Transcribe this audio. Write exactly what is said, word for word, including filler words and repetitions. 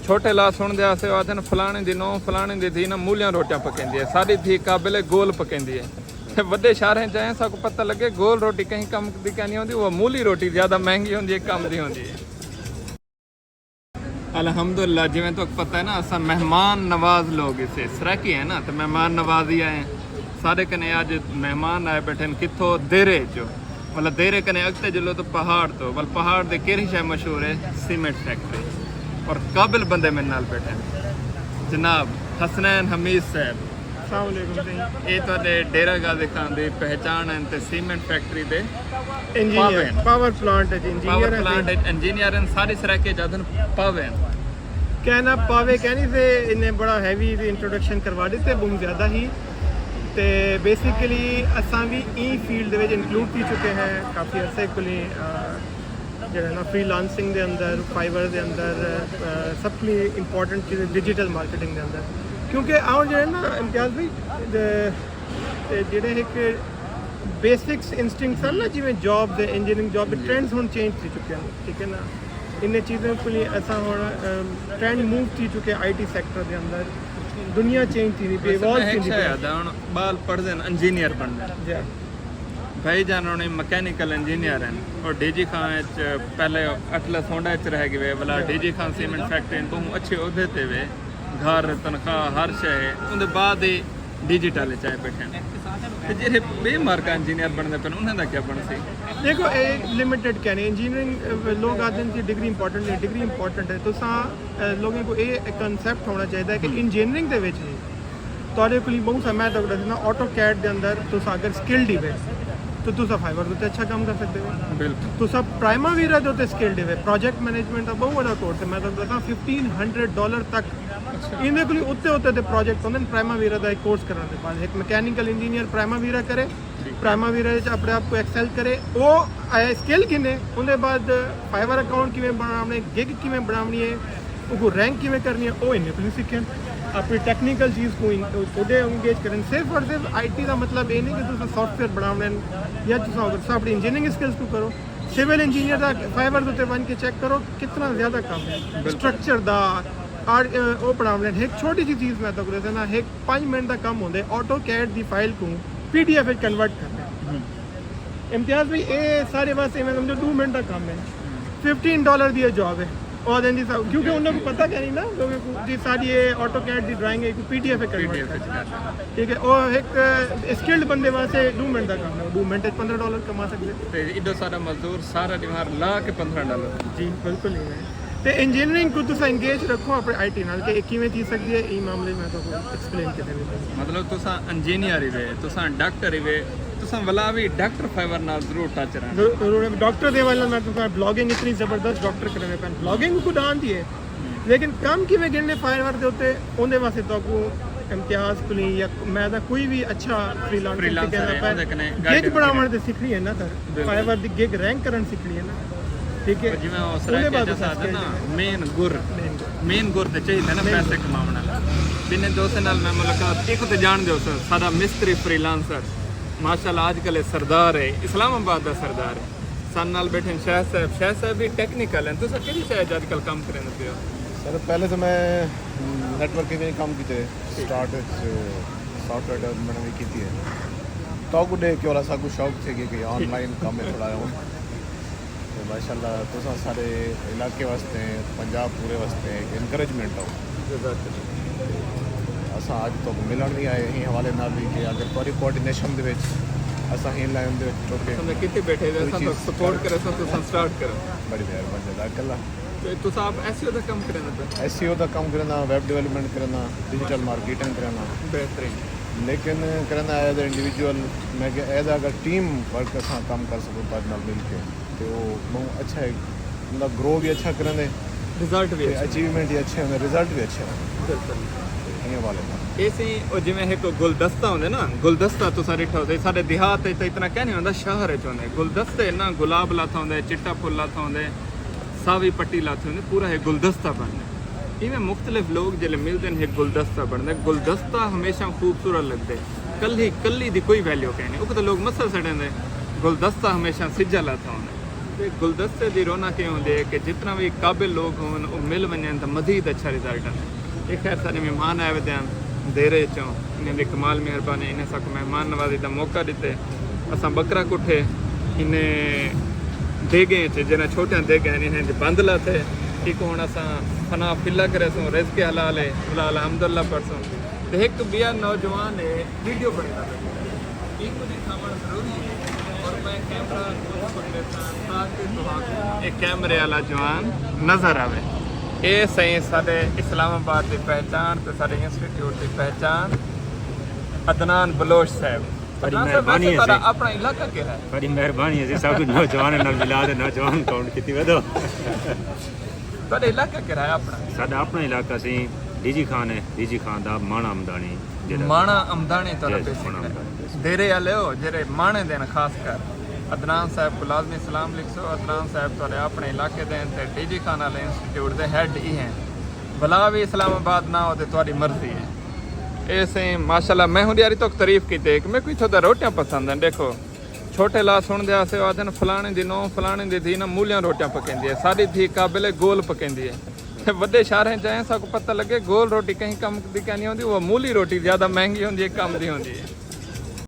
چھوٹے لا سݨدے ہاسے، او آہدن، فلاݨے دی نوں، فلاݨے دی دھی نہ مولیاں روٹیاں پکیندی ہے، ساݙی دھی قابل گول پکیندی ہے۔ تے وݙے شہریں چ آئے، ساکوں پتہ لڳے گول روٹی کہیں کم دی کائے نہیں ہوندی، او مولی روٹی زیادہ مہنگی ہوندی ہے، کم دی ہوندی ہے۔ الحمدللہ، جیویں تہاکوں پتہ ہے نا، اساں مہمان نواز لوگ ہسے، سرائیکی ہے نا، تے مہمان نوازی آئے۔ سارے کنے اڄ مہمان آئے بیٹھے ہن، کتھوں؟ دیرے چوں۔ مطلب دیرے کنے اڳتے جلو تو پہاڑ تو، ول پہاڑ دے کیڑھی شے مشہور ہے؟ Cement factory. اور قابل بندے میرے نال بیٹھے ہن۔ جناب حسنین حمید صاحب۔ السلام علیکم سائیں۔ اے تہاݙے ڈیرہ غازی خان دی پہچان ہن تے سیمنٹ فیکٹری دے پاوے انجینئر، ہن۔ پاور پلانٹ اچ پاور انجینئر ہن پلانٹ سائیں۔ اچ انجینئر ہن، ساری سرائیکی چ آہدن پاوے ہن۔ کہنا پاوے کہنی سے، انہیں بڑا ہیوی انٹروڈکشن کروا ݙتے، بہوں زیادہ ہی۔ تے بیسیکلی اساں وی ایں فیلڈ دے وچ انکلوڈ تھی چکے ہیں کافی عرصے کولیں، آ، جیڑھا نا فری لانسنگ دے اندر، فائیور دے اندر، آ، سب کولیں امپورٹنٹ چیز ہے ڈیجیٹل مارکیٹنگ دے اندر۔ کیونکہ آؤں جیڑھے نا امتیاز بھائی، دے، تے جیڑھے ہک بیسکس انسٹنکٹس ہن نا، جیویں جاب دے، انجینئرنگ جاب دے، جی۔ ٹرینڈز ہن چینج تھی چکے ہیں، ٹھیک ہے نا؟ انہیں چیزیں کولیں اساں ہن، ام، ٹرینڈ موو تھی چکے آئی ٹی سیکٹر دے اندر، دنیا چینج تھیندی پئی، ایوالو تھیندی پئی۔ ہݨ ٻال پڑھدن، انجینئر بݨدن۔ جی۔ بھائی جان ہوݨی مکینیکل انجینئر ہن، اور ڈی جی خان اچ پہلے اٹلس ہونڈا اچ رہ ڳئے، ولا D G Khan cement factory بہوں اچھے عہدے تے وے، گھر، تنخواہ، ہر شے ہے۔ اوندے بعد ہی ڈیجیٹل اچ آئے بیٹھے ہن۔ تے جیڑھے بے مارکا انجینئر بݨدے پئے ہن، انہاں دا کیا بݨسی؟ دیکھو، اے لمیٹڈ کہنے، انجینئرنگ، اے، لوگ آہدن کہ ڈگری امپورٹنٹ ہے، ڈگری امپورٹنٹ ہے۔ تساں، اے، لوگوں کو اے کنسیپٹ ہونا چاہیے کہ ہم۔ انجینئرنگ دے وچ ہی تہاݙے کولیں بہوں سا، میں تہاکوں ݙسنا، آٹو کیڈ دے اندر تساں اگر سکلڈ ہی وے تو تساں فائیور دے اتے اچھا کم کر سڳدے ہو۔ بالکل۔ تساں پرائما ویرا دے اتے سکلڈ ہی وے، پروجیکٹ مینجمنٹ دا بہوں وݙا کورس ہے، میں تہاکوں ݙساں، ففٹین ہنڈریڈ ڈالر تک۔ اچھا۔ ایندے کولیں اتے اتے تے پروجیکٹ ہوندے ہن، پرائما ویرا دا ہک کورس کرݨ دے بعد ہک میکینیکل انجینئر پرائما ویرا کرے، پرائما ویرا وچ اپݨے آپ کوں ایکسل کرے، او اے سکل گھنے، اوندے بعد فائیور اکاؤنٹ کیویں بݨاوݨے، گگ کیویں بݨاوݨی ہے، اوکوں رینک کیویں کرݨی ہے، او انہیں کولیں سکھن۔ اپݨی ٹیکنیکل چیز کوں ان-، اوݙے انگیج کرن۔ صرف اور صرف آئی ٹی دا مطلب اے نہیں کہ تساں سافٹ ویئر بݨاوݨے یا تساں، تساں اپݨی انجینئرنگ سکلز کوں کرو۔ سول انجینئر دا فائیور دے اتے ونڄ کے چیک کرو، کتنا زیادہ کم ہے۔ بالکل۔ اسٹرکچر دا، آر-، اے، او بݨاوݨے۔ ہک چھوٹی جی چیز میں تہاکوں ݙسݨا، ہک پنج منٹ دا کم ہوندے، آٹو کیڈ دی فائل کوں پی ڈی ایف وچ کنورٹ کرݨا۔ ہوں۔ امتیاز بھائی، اے سارے واسطے میں سمجھو ݙو منٹ دا کم ہے۔ ہوں۔ ففٹین ڈالر دی اے جاب ہے۔ او دین دی سا-، کیونکہ انہاں کوں پتہ کائنی نا، لوگوں کوں، جی ساݙی اے آٹو کیڈ دی ڈرائنگ ہے، کوئی پی ڈی ایف کنورٹ کرݨا۔ ٹھیک ہے، او ہک اسکلڈ بندے واسطے ݙو منٹ دا کم ہے، ݙو منٹ وچ پندرہ ڈالر کما سڳدے۔ تے ایݙا سارا مزدور سارا ݙیہاڑ لا کے پندرہ ڈالر۔ جی، بالکل ہی ہے۔ تے انجینئرنگ کوں تساں انگیج رکھو اپݨے آئی ٹی نال کہ اے کیویں تھی سڳدی ہے، ایں معاملے میں تہاکوں ایکسپلین کیتے ویندے۔ مطلب تساں انجینئر ہی وے، تساں ڈاکٹر ہی وے، تساں ولا وی ڈاکٹر فائیور نال ضرور ٹچ رہݨا۔ ضرور، ضرور، ڈاکٹر دے حوالے نال میں تساں بلاگنگ اتنی زبردست ڈاکٹر کریندے پئے ہن، بلاگنگ کوں ݙاݨ دی ہے۔ لیکن کم کیویں گھنݨے فائیور دے اتے، اوندے واسطے تہاکوں امتیاز کولیں یا میں تاں کوئی وی اچھا فری لانسر فری لانسر سکھیندا ہے، پئے۔ اوندے کنے گگ گائیڈنس بݨاوݨ تے سکھݨی ہے نا سر، بالکل۔ فائیور دی گگ رینک کرݨ سکھݨی ہے نا، ٹھیک ہے؟ جیویں او اوندے سرائیکی بعد چ اساں اساݙے نا، مین گر، مین گر۔ مین گر تے چاہیدے نا مین پیسے گر۔ کماوݨ والا۔ ٻنہیں دوستیں نال میں ملاقات، ایکوں تے ڄاݨدے ہو سر، ساݙا مستری فری لانسر، ماشاءاللہ اڄ کل اے سردار ہے، اسلام آباد دا سردار ہے۔ ساݙے نال بیٹھے ہن شاہ صاحب۔ شاہ صاحب وی ٹیکنیکل ہن۔ تساں کیڑھی شے اچ اڄ کل کم کریندے پئے ہو؟ سر، پہلے تو میں نیٹ ورکنگ میں کام کیتے، ٹھیک۔ سٹارٹ اچ سافٹ ویئر ڈیولپمنٹ بھی کیتی ہے۔ تو کو ݙیکھ کے اور ساکوں شوق تھی ڳیا کہ آن لائن کم ہے تھوڑا جہا۔ تو ماشاءاللہ تساں سارے علاقے واسطے، پنجاب پورے واسطے ایک انکریجمنٹ ہو۔ جزاک اللہ۔ اساں اڄ تک ملݨ وی آئے ہیں حوالے نال بھی کہ اگر تہاݙی کوآرڈینیشن دے وچ اساں ہی لائن دے وچ ٹر کے تساں کیتے بیٹھے ہوئے، کوئی اساں چیز تہاکوں سپورٹ کر کرے، اساں تساں سٹارٹ کرو۔ بڑی مہربانی، جزاک اللہ۔ تے تساں آپ ایس ای او دا کم کریندے پئے؟ ایس ای او دا کم کرینداں، ویب ڈیولپمنٹ کرینداں، ڈیجیٹل مارکیٹنگ کرینداں۔ بہترین۔ لیکن کرینداں ایز اے انڈیویجول، میں کہ ایز اگر ٹیم ورک اساں کم کر سڳوں تہاݙے نال مل کے، تے او ٻہوں اچھا ہے، مطلب گرو بھی اچھا کریندے، رزلٹ بھی تے اچھے۔ اچیومنٹ بھی اچھے ہوندے، رزلٹ بھی اچھے ہوندے۔ بالکل۔ ایں حوالے نال۔ اے سئیں، او جیویں ہک گلدستہ ہوندے نا، گلدستہ تساں ݙٹھا ہوسے، ساݙے دیہات اچ تاں اتنا کائنی ہوندا، شہر اچ ہوندے۔ گلدستے نا، گلاب لاتھا ہوندے، چٹا پھل لاتھا ہوندے، ساوی پٹی لاتھی ہوندی، پورا ہک گلدستہ بݨدے۔ ایویں مختلف لوگ جیلے ملدن، ہک گلدستہ بݨدے۔ گلدستہ ہمیشہ خوبصورت لڳدے، کلھی کلھی دی کوئی ویلیو کائنی۔ اوکوں تاں لوگ مسل سٹیندے، گلدستہ ہمیشہ سجھا لاتھا ہوندے۔ تے گلدستے دی رونق اے ہوندی ہے کہ جتنا وی قابل لوگ ہوون، او مل ونڄن تاں مزید اچھا رزلٹ آندے۔ اے خیر، ساݙے مہمان آئے ودے ہن دیرے اچوں، انہاں دی کمال مہربانی، انہاں ساکوں مہمان نوازی دا موقع ݙتے۔ اساں ٻکرا کٹھے انہیں دیگیں اچ، جنہاں چھوٹیاں دیگیں ہن، انہیں اچ بند لاتے۔ ایکوں ہݨ اساں فنا فلا کریسوں، رزق حلال ہے، ولا الحمدللہ پڑھسوں۔ تے ہک ٻیا نوجوان ہے، ویڈیو بݨیندا پئے۔ اینکوں ݙکھاوݨ ضروری ہے اور میں کیمرہ کجھ کر ݙیساں تاکہ تہاکوں اے کیمرے والا جوان نظر آوے۔ اے سئیں ساݙے اسلام آباد دی پہچان تے ساݙے انسٹیٹیوٹ دی پہچان عدنان بلوچ صاحب۔ بڑی عدنان صاحب، مہربانی ویسے ہے تہاݙا سئیں۔ اپݨا علاقہ کیڑھا ہے؟ بڑی مہربانی ہے سئیں، سب کچھ نوجوان نال ملا تے نوجوان کاؤنٹ کیتی ودو۔ تہاݙا علاقہ کیڑھا ہے اپݨا؟ ساݙا اپݨا علاقہ سئیں ڈی جی خان ہے، ڈی جی خان دا ماݨا امداݨی ضلع۔ ماݨا امداݨی تہاݙا جی، بیسک ماݨا ہے۔ امداݨی بیسک۔ دیرے والے ہو، جیڑھے ماݨے دین خاص کر۔ عدنان صاحب کوں لازمی سلام لکھسو۔ عدنان صاحب تہاݙے اپݨے علاقے دین تے ڈی جی خان والے انسٹیٹیوٹ دے ہیڈ ای ہیں۔ بھلا وی اسلام آباد نہ ہو تے تہاݙی مرضی ہے۔ اے سئیں ماشاءاللہ، میں ہوں ݙیاری تک تعریف کیتے کہ میکوں اتھوں دا روٹیاں پسند ہیں۔ ݙیکھو، چھوٹے لا سݨدے ہاسے، او آہدن، فلاݨے دی نوں، فلاݨے دی دھی نہ مولیاں روٹیاں پکیندی ہے، ساݙی دھی قابل گول پکیندی ہے۔ تے وݙے شہریں چ آئیں ساکوں پتہ لڳے گول روٹی کہیں کم دی کائنی ہوندی، او مولی روٹی زیادہ مہنگی ہوندی ہے، کم دی ہوندی ہے۔